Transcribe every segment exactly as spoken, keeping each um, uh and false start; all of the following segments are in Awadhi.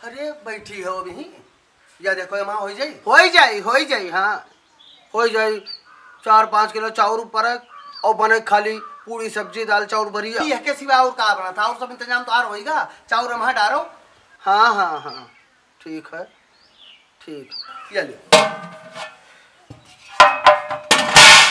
अरे, बैठी हो अभी। या देखो, एमा होइ जाई? होइ जाई, होइ जाई, हाँ। होइ जाई। चार पाँच किलो चाउर ऊपर है, और बने खाली पूड़ी, सब्जी, दाल, चाउर, बरिया। यह के सिवा और का बनत है? और सब इंतजाम तो आर होइगा। चाउर एमा डारो। हाँ, हाँ, हाँ, ठीक है, ठीक। ये ले।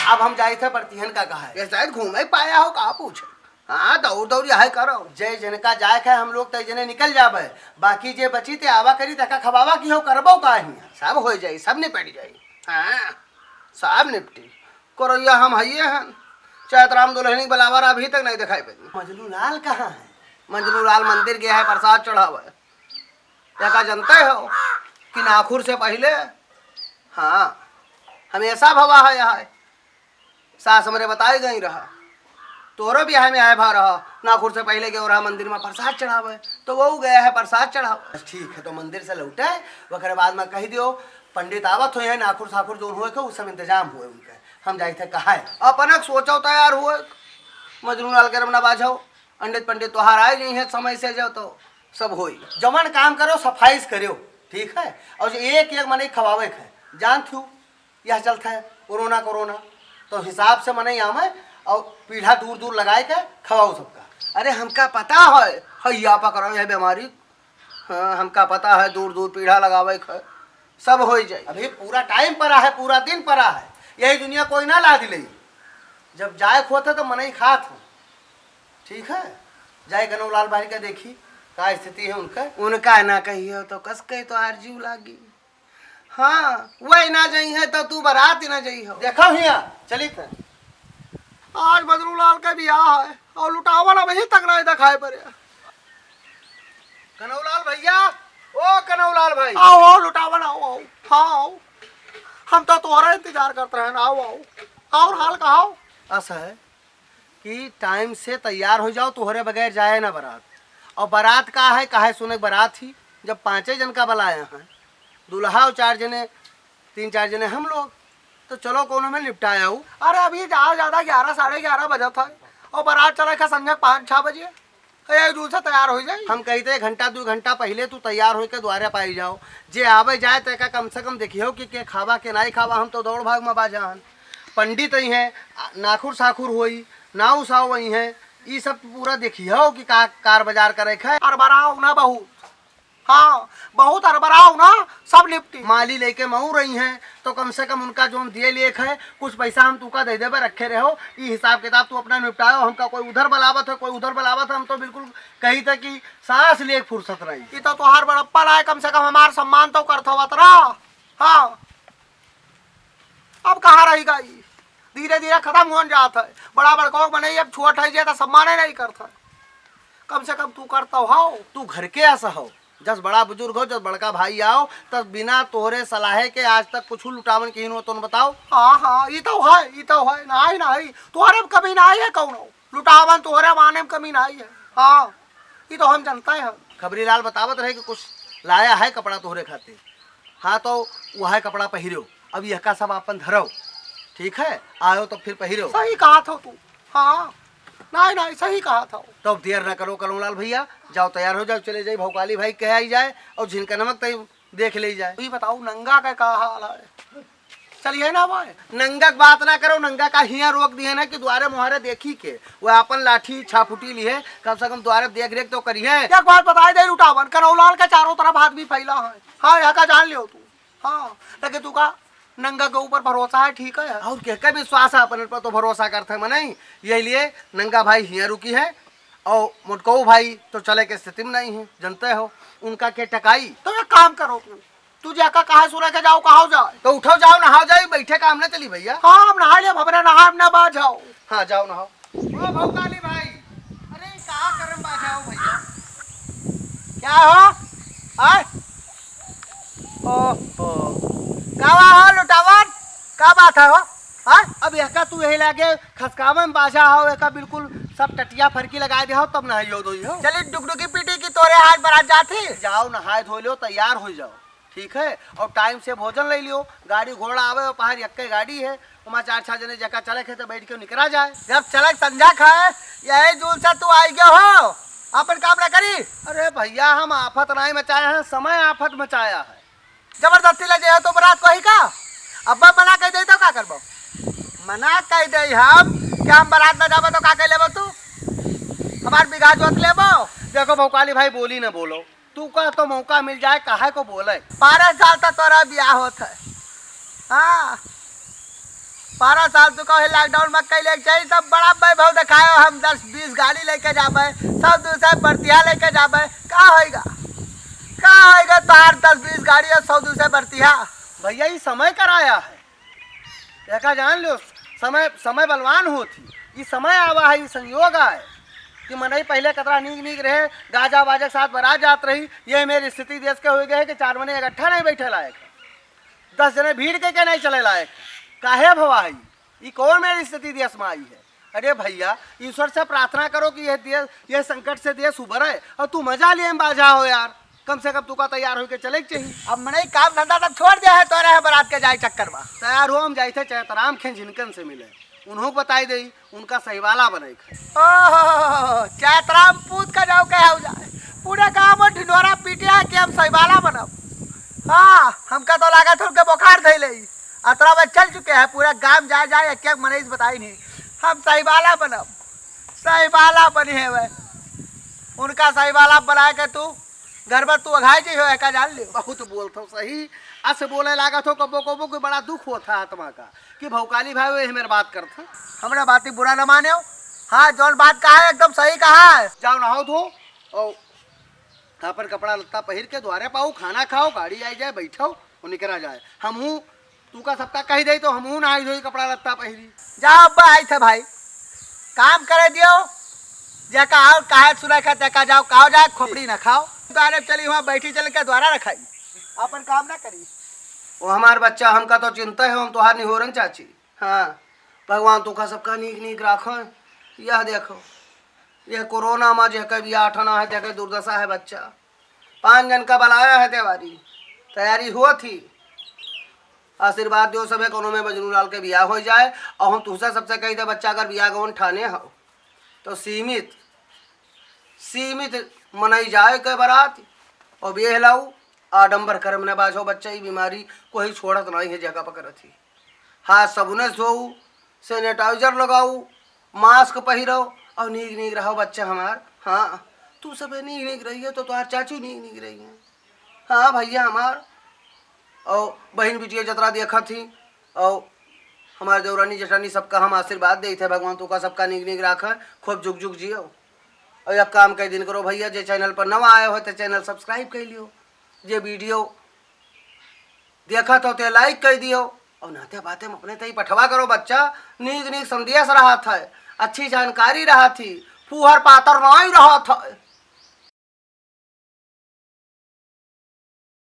अब हम जाइत है बरतिहन का कहा है। ये शायद घूमे पाया हो, का पूछे। हाँ, दौड़ दौड़ यह करो। जय जन का जाए के हम लोग तय जने निकल जाबे, बाकी जे बची ते आवा करी, तका खवावा की हो, करबो का हियाँ? सब होइ जाई, सब निपट जाई। हाँ, सब निपटी। करैया हम हइये हन। चैतराम दुल्हनी बलावर अभी तक नहीं दिखाई पड़ी। मजनू लाल कहाँ है? मजनू लाल मंदिर गया है प्रसाद चढ़ावे। या का जानते हो कि नाखुर से पहिले, हाँ, हमेशा भवा है यहाँ। सास हमरे बताए गई रहा, तोरो बियाह में आए भा रहा, नाखुर से पहिले गयो रहा मंदिर में प्रसाद चढ़ावे, तो वो गया है प्रसाद चढ़ावे। बस ठीक है, तो मंदिर से लौटे, ओकरे बाद में कह दियो, पंडित आवत हुए हैं, नाखुर साखुर जोन हुए के, उ सब इंतजाम हुए उनके। हम जाइत है कहा है, अपने सोचो तैयार हुए, मजनू लाल के रमना बाझो, पंडित पंडित तोहार आए नहीं है समय से, जो तो सब होई। जवन काम करो सफाई से करो, ठीक है? और जो एक एक मनई खवावे के है, जान थू, यह चलता है कोरोना, कोरोना, तो हिसाब से मनई आवे और पीढ़ा दूर दूर लगाए के खवाओ सबका। अरे, हमका पता है, हैया पकड़ो यह बीमारी। हाँ, हमका पता है, दूर दूर पीढ़ा लगावे के है, सब होइ जाई। अभी पूरा टाइम पड़ा है, पूरा दिन पड़ा है, यही दुनिया कोई ना लाद ले। जब जाए के होता तो मनई खात हो, ठीक है? जाए कनौलाल भाई का देखी का स्थिति है उनका। उनका ना कहियो तो कस के तो आर जीव लागी। हाँ, वही ना जाई है तो तू बारात ही ना जाई हो। देखो हिया, चली थे। आज बदरूलाल का बियाह है और लुटावन अबहीं तक नहीं दिखाई पड़े। कनौलाल भैया, ओ कनौलाल भाई। आओ, आओ, लुटावन, आओ, आओ। हाँ, आओ। हम तो तोहरा इंतजार करत रहन, आओ, आओ। और हाल कहाओ? अस है कि टाइम से तैयार हो जाओ, तोहरे बगैर जाए ना बारात। और बारात का है, काहे सुने बारात ही, जब पाँचे जन का बुलाया है, दुल्हा और चार जने, तीन चार जने हम लोग, तो चलो कोनो में निपटाया हूँ। अरे अभी ज्यादा, ज्यादा ग्यारह, साढ़े ग्यारह बजत है और बारात चले का संझा पाँच छः बजे। ए, दूर से तैयार हो जाई। हम कहित है घंटा दू घंटा पहिले तू तैयार होइके द्वारे पाई जाओ। जे आवे जाए तेका कम से कम देखियो कि के खावा के नाई खावा, हम तो दौड़ भाग में बाजा हन। पंडित अइहैं, आ, नाखुर साखुर होई, नाऊ साऊ अइहैं, ई सब पूरा देखियो कि का कार बाजार करे के है। अरबराओ ना बहुत, हाँ, बहुत अरबराओ ना, सब निपटी। माली लेके मऊ रही हैं, तो कम से कम उनका जोन दिए लिए है, कुछ पैसा हम तुका दे देबे, रखे रहो, ई हिसाब किताब तू अपना निपटाओ। हमका कोई उधर बुलावत है, कोई उधर बुलावत है, हम तो बिल्कुल कही था कि सांस लिए फुर्सत नहीं। ई तो तोहार बड़प्पन है, कम से कम हमार सम्मान तो करत हवत ना। हाँ, अब कहाँ रही गई, धीरे धीरे खत्म होन जात है। बड़ा बड़को मनई अब छोट है जे तो सम्माने नहीं करत है। कम से कम तू करत हो। तू घर के अस हो, जस बड़ा बुजुर्ग हो, जस बड़का भाई आओ, तब बिना तोहरे सलाहे के आज तक कुछ लुटावन किहिन हो, तोन बताओ। हाँ, हाँ, ई तो है, ई तो है, नहीं, नहीं, तोहरे में कमी नहीं है कौनो, लुटावन तोहरे माने में कमी नहीं है। हाँ, ई तो हम जानते हैं। खबरी लाल बतावत रहे कि कुछ लाया है कपड़ा तोहरे खातिर। हाँ, तो वह कपड़ा पहिरो, अब यहका सब आपन धरो, ठीक है, आयो तो फिर पहिरो। सही कहा था तू। हाँ, नहीं, नहीं, सही कहा था। तो अब देर ना करो कलमलाल भैया, जाओ तैयार हो जाओ, चले जाई भौकाली भाई कहे आई जाए और झिनका नमक तई देख ले जाए। ये बताओ नंगा का का हाल है? चलिए ना भाई। नंगा के बात ना करो, नंगा का हियाँ रोक दिए ना कि द्वारे मोहरे देखी के वो अपन लाठी छापुटी लिए, कम से कम द्वारे देख रेख तो करिए। एक बात बताई दे लुटावन, कनौलाल के चारों तरफ आदमी फैला है। हाँ, यहाँ का जान लियो तू। हाँ, लेकिन तू का नंगा के ऊपर भरोसा है, ठीक है। और के, के विश्वास है, अपन पर तो भरोसा करते हैं मनई, यही लिए नंगा भाई हियाँ रुकी है। और मोटकऊ भाई तो चले के स्थिति में नहीं है, जानते हो, उनका के टकाई। तो एक काम करो तू, तू जाका कहाँ सुना के जाओ, कहाँ जाए? तो उठो, जाओ, नहाओ, जाओ, बैठे काम ना चली भैया। हाँ, हम नहा ले, हमरा नहा ना बाझाओ। हाँ, जाओ, नहाओ। ओ भौकाली भाई, अरे, का करम बाझाओ भैया? क्या हो? आय? ओहो, का बा हो लुटावन? का बात है हो? हाँ? अब एका तू यही लागे खसकावे में बाझा हो, एका बिल्कुल सब टटिया फरकी लगाए दे हो, तब नहाई हो धोई हो। चली डुगडुगी पीटी की तोरे आज बारात जात ही। जाओ, नहाए धो लो, तैयार हो जाओ, ठीक है? और टाइम से भोजन ले लियो, गाड़ी घोड़ा आवे, पहाड़ यक्के गाड़ी है, ओमा चार छह जने जका चले खे तो बैठ के निकरा जाए। जब चले संझा खाए, यही दूर से तू आई गयो हो, आपन काम ना करी। अरे भइया, हम आफत नाहीं मचाए हैं, समय आफत मचाया है। जबरदस्ती ले जाए तो बरात को ही का? अब मना कइ दे तो का करबो? मना कइ दे हम कि हम बरात ना जाबो तो का कइ लेबो तू? हमार बिगहा जोत लेबो? देखो भौकाली भाई, बोली न बोलो, तू का तो मौका मिल जाए, काहे को बोले? बारह साल तक तोरा बियाह होत है। हाँ, बारह साल तू कहे lockdown में कइ लेके जाई, तब बड़ा वैभव देखायो, हम दस बीस गाड़ी लेके जाबे, सौ दो सौ बरतिया लेके जाबे। का होइगा? का होइगा तोहार दस बीस गाड़ी और सौ दो सौ बरतिया? भइया, ई समय कराया है, एका जान लो, समय, समय बलवान होत ही। ई समय आवा है, ई संयोग आए कि मनई पहिले कतरा नीक नीक रहे, गाजा बाजा के साथ बरात जात रही। ये मेरी स्थिति देश के होइ गए है कि चार मने इकट्ठा नाहीं बैठे लायक है, दस जने भीड़ के, के नाहीं चले लायक है। काहे भवा है? ई कौन मेरी स्थिति देश में आई है? अरे भइया, ईश्वर से प्रार्थना करो कि यह देश, यह संकट से देश उबरे, और तू मजा लिए में बाझा हो यार। कम से कम तू का तैयार होके चले के चाहिए। अब मनई काम धंधा सब छोड़ दिया है, तोरे है बरात के जाए चक्कर में। तैयार हो, हम जाए थे चैतराम खें झिनकन से मिले, उन्हों बताई दे, उनका सहिवाला बने के। ओहो, चैतराम पूत का जाओ कहे हो जाए, पूरे गांव में ढिंढोरा पीटे है कि हम सहिवाला बनब। हाँ, हमका तो लागत है उनके बुखार धइले ही। अतरा में चल चुके हैं, पूरा गांव जाए जाए, एक एक मनई से बताई नहीं, हम सहिवाला बनब, सहिवाला बनी है वह। उनका सहिवाला बनाए के तू घर पर तू अघाई जी हो, एका जान लियो। बहुत बोलत हो सही, अस बोले लागत हो कबो कबो कि बड़ा दुख होत है आत्मा का कि भौकाली भाई वह मेरे बात करत है। हमरा बात ही बुरा न माने हो। हाँ, जौन बात कहा है एकदम सही कहा है। जाओ नहाओ धो और अपन कपड़ा लत्ता पहिर के द्वारे पाओ, खाना खाओ, गाड़ी आई जाए, बैठो और निकरा जाए। हमहू तू का सबका कही दे तो हमहू नहाई धोई कपड़ा लत्ता पहिरी। जाओ अब्बा, आई थे भाई, काम करे दियो, जेका और काहे सुनाई खा, जेका जाओ, कहो जाए, खोपड़ी ना खाओ। द्वारे चली हुआ बैठी चल के द्वारा रखाई, अपन काम ना करी। वो हमार बच्चा, हमका तो चिंता है, हम तोहार निहोरन चाची। हाँ, भगवान तोका सबका नीक नीक राखो। यह देखो, यह कोरोना मा जेहके बियाह ठना है, तेहके दुर्दशा है बच्चा। पाँच जन का बलाया है तेवारी, तैयारी हुआ थी। आशीर्वाद दियो सबे, कोनो में मजनू लाल के बियाह हो जाए। और हम तुहसे सबसे कही थे, बच्चा अगर बियाह गवन ठाने हो तो सीमित, सीमित मनई जाए के बरात। और बेहलाऊ आडंबर कर्म न बाझो बच्चा, ई बीमारी कोई छोड़त नहीं है, जगह पकड़त ही। हाथ सबुने से धोऊ, sanitizer लगाऊ, mask पहिरो और नीक नीक रहो बच्चा हमार। हाँ, तू सबे नीक नीक रहिए तो तोहार चाचू नीक नीक रहिए। हाँ भइया हमार, और बहिन बिटिया जतरा देखत ही, और हमार देवरानी जेठानी सबका हम आशीर्वाद देत है, भगवान तोका सबका नीक नीक राखे, खूब जुग जुग जियो। और एक काम कई दिन करो भइया, जे channel पर नवा आए हो तो channel subscribe कर लियो, जे video देखत हो ते like कर दियो, और नाते बाते में अपने तई पठवा करो बच्चा, नीक नीक संदेश रहत है, अच्छी जानकारी रहत ही, फूहर पातर नाई रहत है।